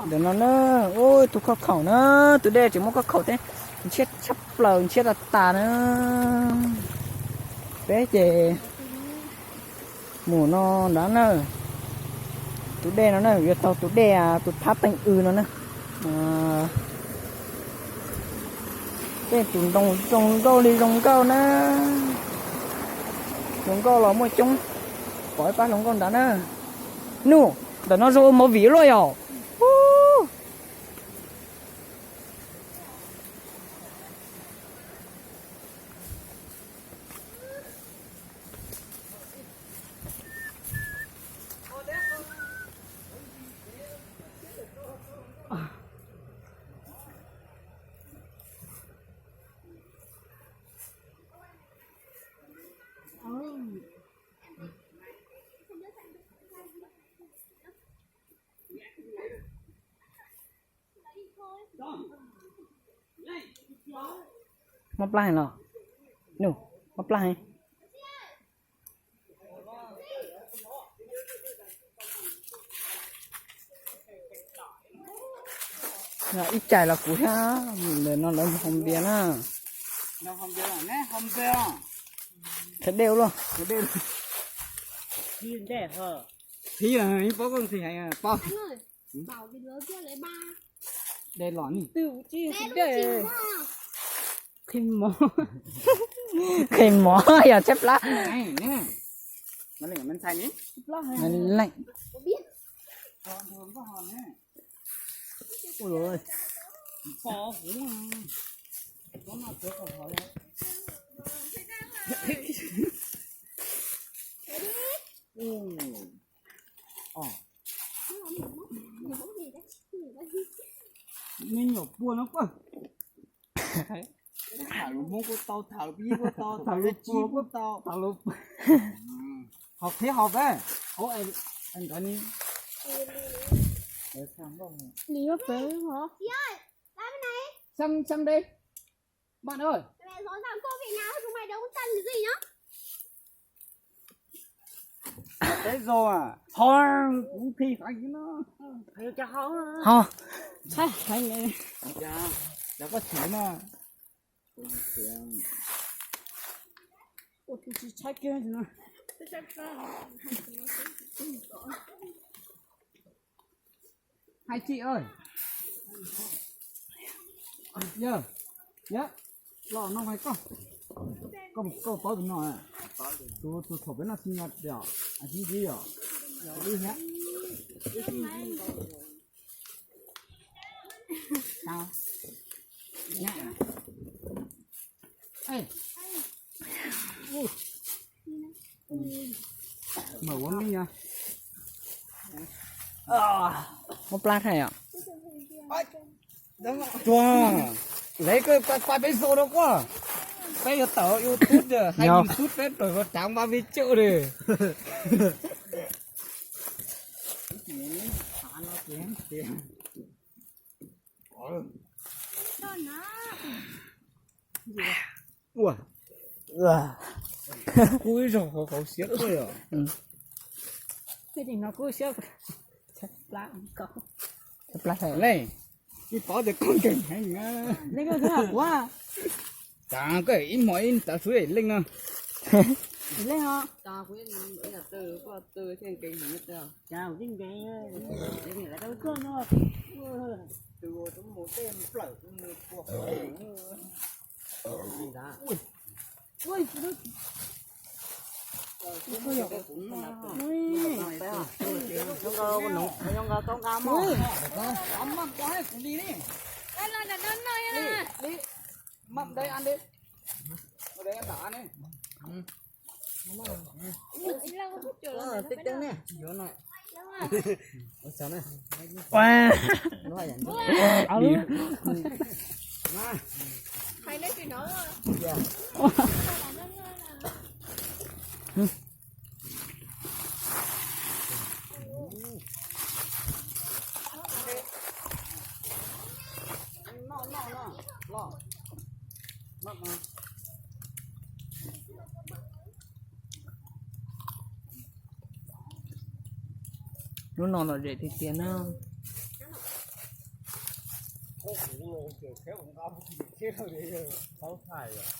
Ntawm no na, ua tus khob khaum na, tus dej tseem muaj khob khaum thiab, ntshiab tshaj plaws, ntshiab tas tas na. Peb ces mus no nrad na, tus dej no na, yuav taug tus dej, tus thab teej w no na. Tej tus ntoo zoo nkauj li zoo nkauj na, hluas nkauj los muaj coob, pom ib pab hluas nkauj nrad na. Nuj, ntawm no zoo ua movie luaj yom. Mob plab heev los? Nuj, mob plab heev. Ib chais los kuv thiab. Ntawm no lawv mus haus npias na. Qhia dej ua luaj. Qhia, ib pob koj ntxim heev, pob. Dej los ni. Qhia mov, qhia mov yog tshaib plab. Leej. Me nyuam puag no kuj tham lus Hmoob kuj tau, tham lus Pij kuj tau, tham lus Pua kuj tau, tham lus, haus qhiab haus peb. Ntawd ni, xăm xăm deb, bạn ơi. Peb zoo, ho kuv phi, ho, tshaib heev. Yog koj chim no. Ua tus tsis tshaib kiag no. Hais tsis, yog, yog los no hais koj, koj paub tus no, tus thaum peb noj xi nyos yom, sib ntsib yom, ib hab. Mawm ua nqi no. Mob plab thiab yom. Tsuag, lawv koj pab peb zoo rau koj. Peb yuav tawm YouTube, hais YouTube peb tawm rau traav npab vij cawj li. Ua, kuj ib zaug hauv siab tuaj yom. Tej no kuj siab, plab, plab hais leej. Ib pov tias koj nkeeg heev. Leej, tas koj ib hmos ib tav su leej no. Leej os. Lub no lom zem tiag tiag na. Kuv no ces khiav nqa thaub thaij os.